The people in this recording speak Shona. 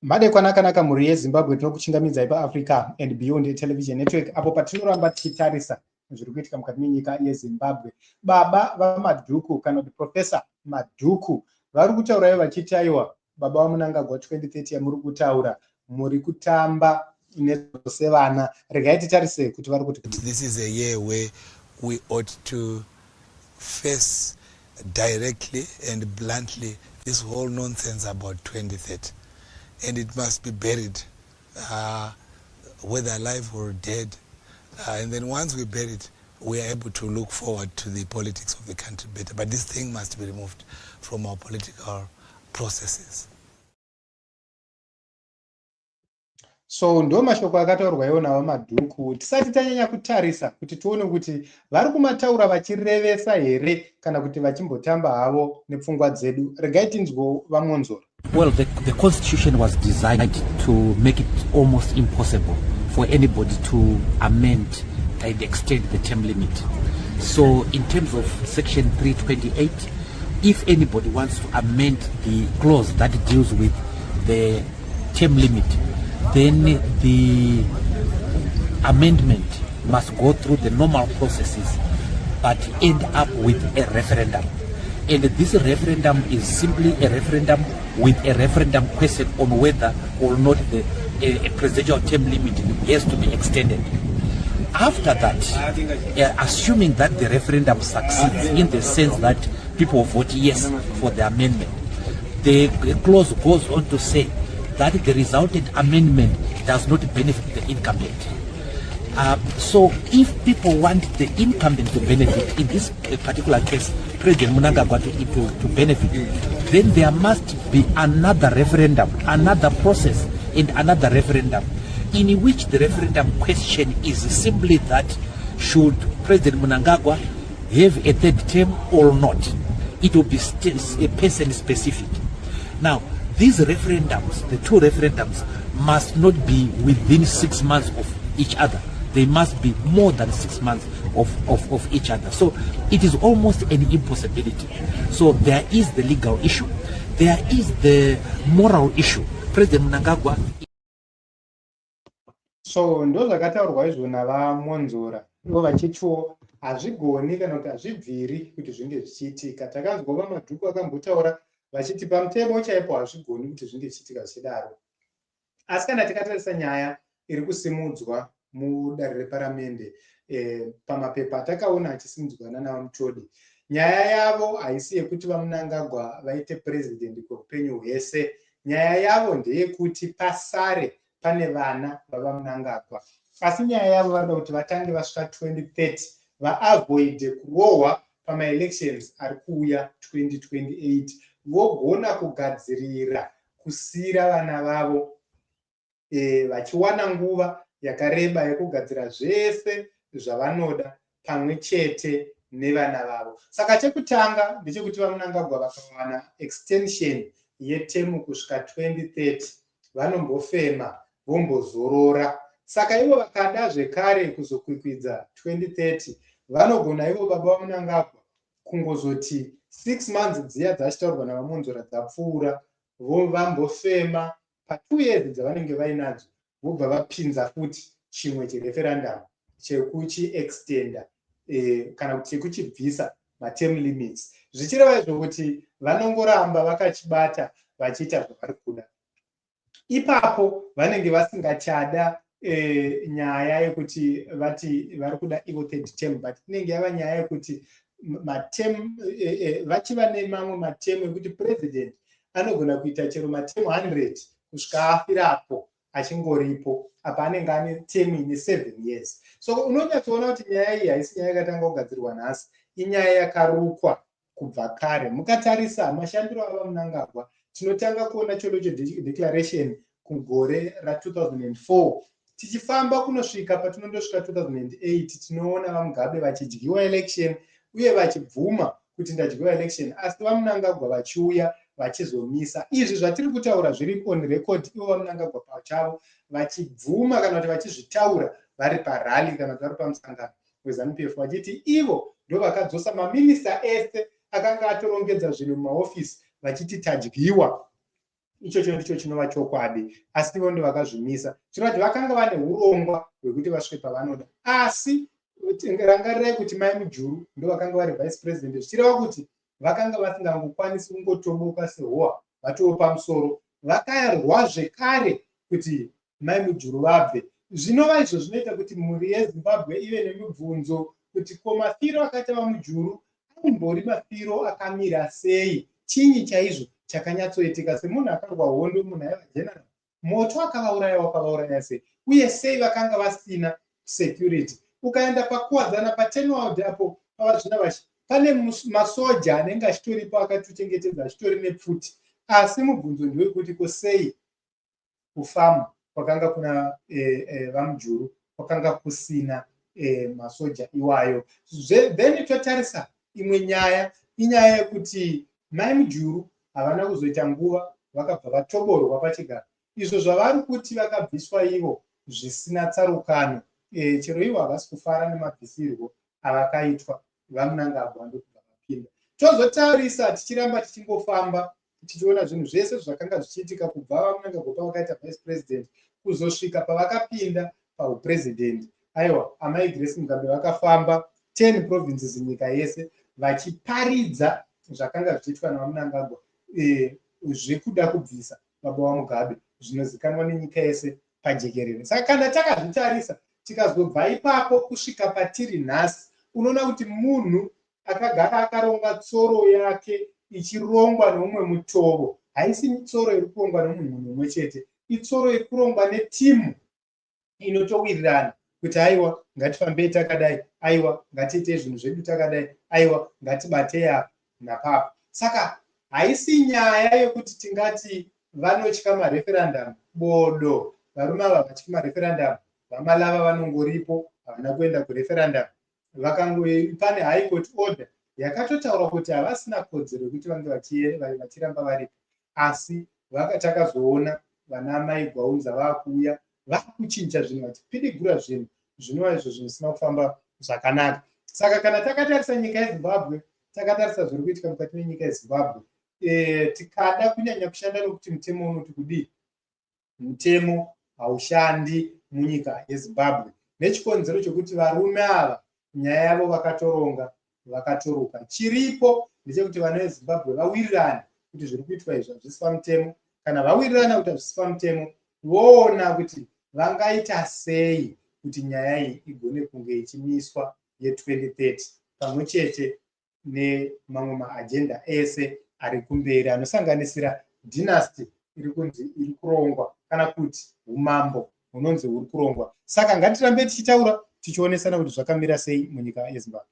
Madekwana akanaka, mhuri yeZimbabwe. Tinokuchingamidzai paAfrica and Beyond Television Network, apo patinoramba tichitarisa zviri kuitika mukati menyika yeZimbabwe. Baba vaMadhuku, kana kuti Professor Madhuku, vari kutauraiwo vachiti, aiwa, baba vaMunangagwa, 2030 yamuri kutaura, muri kutamba sevana. Regai titarise kuti vari kuti. This is a year where we ought to face directly and bluntly this whole nonsense about 2030, and it must be buried, whether alive or dead, and then once we bury it, we are able to look forward to the politics of the country better. But this thing must be removed from our political processes. So ndo mashoko akataurwa iwo naVaMadhuku. Tisati tanyanya kutarisa kuti tione kuti vari kumataura vachirevesa here kana kuti vachimbotamba havo nepfungwa dzedu, regai tinzwo VaMwonzora. Well, the constitution was designed to make it almost impossible for anybody to amend and extend the term limit. So in terms of section 328, if anybody wants to amend the clause that deals with the term limit, then the amendment must go through the normal processes but end up with a referendum. And this referendum is simply a referendum with a referendum question on whether or not the a presidential term limit has to be extended. After that, assuming that the referendum succeeds in the sense that people vote yes for the amendment, the clause goes on to say that the resultant amendment does not benefit the incumbent. So if people want the incumbent to benefit, in this particular case, President Mnangagwa to benefit, then there must be another referendum, another process and another referendum, in which the referendum question is simply that should President Mnangagwa have a third term or not? It will be a person specific. Now, these referendums, the two referendums, must not be within 6 months of each other. They must be more than 6 months of each other. So it is almost an impossibility. So there is the legal issue. There is the moral issue. President Mnangagwa So ndo zvakataurwa izvo naVaMwonzora, ivo vachitiwo hazvigoni kana kuti hazvibviri kuti zvinge zvichiitika. Takanzwa VaMadhuku akambotaura vachiti pamutemo chaipo hazvigoni kuti zvinge zvichiitika zvichidaro. Asi kana tikatarisa nyaya iri kusimudzwa mudare reparamende, pamapepa atakaona achisimudzwa nanaVaMutodi, nyaya yavo haisi yekuti VaMunangagwa vaite purezidendi kweupenyu hwese. Nyaya yavo ndeyekuti pasare pane vana vaVaMunangagwa. Asi nyaya yavo, varikuda kuti vatange vasvika 2030, vaavoide kurohwa pamaelections ari kuuya 2028, vogona kugadzirira kusiyira vana vavo, vachiwana nguva yakareba yekugadzira zvese zvavanoda pamwe chete nevana vavo. Saka chekutanga ndechekuti VaMunangagwa vakawana extension yeterm kusvika 2030, vanombofema, vombozorora. Saka ivo vakada zvekare kuzokwikwidza 2030, vanogona ivo baba vaMunangagwa kungozoti 6 months dziya dzachitaurwa naVaMwonzora dzapfuura, vambofema pa2 years dzavanenge vainadzo, vobva vapinza futi chimwe chireferendum chekuchiextenda, kana kuti chekuchibvisa materm limits, zvichireva izvo kuti vanongoramba vakachibata vachiita zvavari kuda. Ipapo vanenge vasingachada nyaya yekuti vati vari kuda ivo third term, but inenge yava nyaya yekuti materm, vachiva nemamwe materm ekuti president anogona kuita chero materm 100 kusvika afirapo achingoripo. Apa anenge ane term ine 7 years. So unonyatsoona kuti nyaya iyi haisi nyaya yakatanga kugadzirwa nhasi, inyaya yakarukwa kubva kare. Mukatarisa mashandiro aVaMunangagwa, tinotanga kuona Tsholotsho Declaration kugore ra2004, tichifamba kunosvika patinondosvika 2008, tinoona VaMugabe vachidyiwa election uye vachibvuma kuti ndadyiwa election, asi VaMunangagwa vachiuya vachizomisa izvi zvatiri kutaura zviri on record, ivo VaMunangagwa pachavo vachibvuma kana kuti vachizvitaura vari parally kana kuti vari pamusangano weZANU PF, vachiti ivo ndo vakadzosa maminista ese akanga atorongedza zvinhu mumaofisi, vachiti tadyiwa. Ichocho ndicho chinova chokwadi, asi ivo ndovakazvimisa. Zvireva kuti vakanga vane urongwa hwekuti vasvike pavanoda. Asi rangarirai kuti Mai Mujuru ndovakanga vari vice president, zvichireva kuti vakanga vasingangokwanisi kungotoboka sehowa vatoo pamusoro. Vakarwa zvekare kuti Mai Mujuru vabve, zvinova izvo zvinoita kuti mhuri yeZimbabwe ive nemibvunzo kuti ko mafiro akaita vaMujuru aimbori mafiro akamira sei? Chinyi chaizvo chakanyatsoitika? Semunhu akarwa hondo, munhu aiva general, moto akavauraya wakavauraya sei, uye sei vakanga vasina security? Ukaenda paKuwadzana, paTynwald apo pavaZvinavashe, pane masoja anenge achitoripo akatochengetedza, achitori nepfuti. Asi mubvunzo ndewekuti ko sei kufamu kwakanga kuna vaMujuru kwakanga kusina masoja iwayo? Then totarisa imwe nyaya, inyaya yekuti Mai Mujuru havana kuzoita nguva vakabva vatoborwa pachigaro, izvo zvavari kuti vakabviswa ivo zvisina tsarukano. Chero ivo havasi kufara nemabvisirwo avakaitwa. VaMnangagwa ndokubva vapinda. Tozotarisa tichiramba tichingofamba tichiona zvinhu zvese zvakanga zvichiitika kubva VaMnangagwa pavakaita vice president kuzosvika pavakapinda paupresident. Aiwa, Amai Grace Mugabe vakafamba 10 provinces nyika yese vachiparidza zvakanga zvichiitwa naVaMnangagwa zvekuda kubvisa baba vaMugabe, zvinozikanwa nenyika yese pajekerere. Saka kana takazvitarisa, tikazobva ipapo kusvika patiri nhasi, unoona kuti munhu akagara akaronga tsoro yake ichirongwa neumwe mutovo. Haisi tsoro iri kurongwa nemunhu mumwe chete, itsoro iri kurongwa netimu inotowirirana kuti aiwa, ngatifambei takadai, aiwa, ngatiitei zvinhu zvedu takadai, aiwa, ngatibatei apa napapo. Saka haisi nyaya yekuti tingati vanotya mareferendum. Bodo, varume ava vatyi mareferendum. VaMalava vanongoripo, havana kuenda kureferendum. Pane High Court order yakatotaura kuti havasina kodzero yekuti vange vachiramba varipo, asi takazoona vana Mai Gwaunza vakuuya vakuchinja zvinhu, vachipidigura zvinhu, zvinova izvo zvisina kufamba zvakanaka. Saka kana takatarisa nyika yeZimbabwe, takatarisa zviri kuitika mukati menyika yeZimbabwe, tikada kunyanya kushanda nokuti mutemo unoti kudii, mutemo haushandi munyika yeZimbabwe nechikonzero chokuti varume ava nyaya yavo vakatoronga, vakatoruka. Chiripo ndechekuti vana veZimbabwe vawirirane kuti zviri kuitwa izvi hazvisi pamutemo. Kana vawirirana kuti hazvisi pamutemo, voona kuti vangaita sei kuti nyaya iyi igone kunge ichimiswa ye2030, pamwe chete nemamwe maagenda ese ari kumberi anosanganisira dynasty iri kunzi iri kurongwa, kana kuti umambo hunonzi huri kurongwa. Saka ngatirambe tichitaura, tichionesana kuti zvakamira sei munyika yeZimbabwe.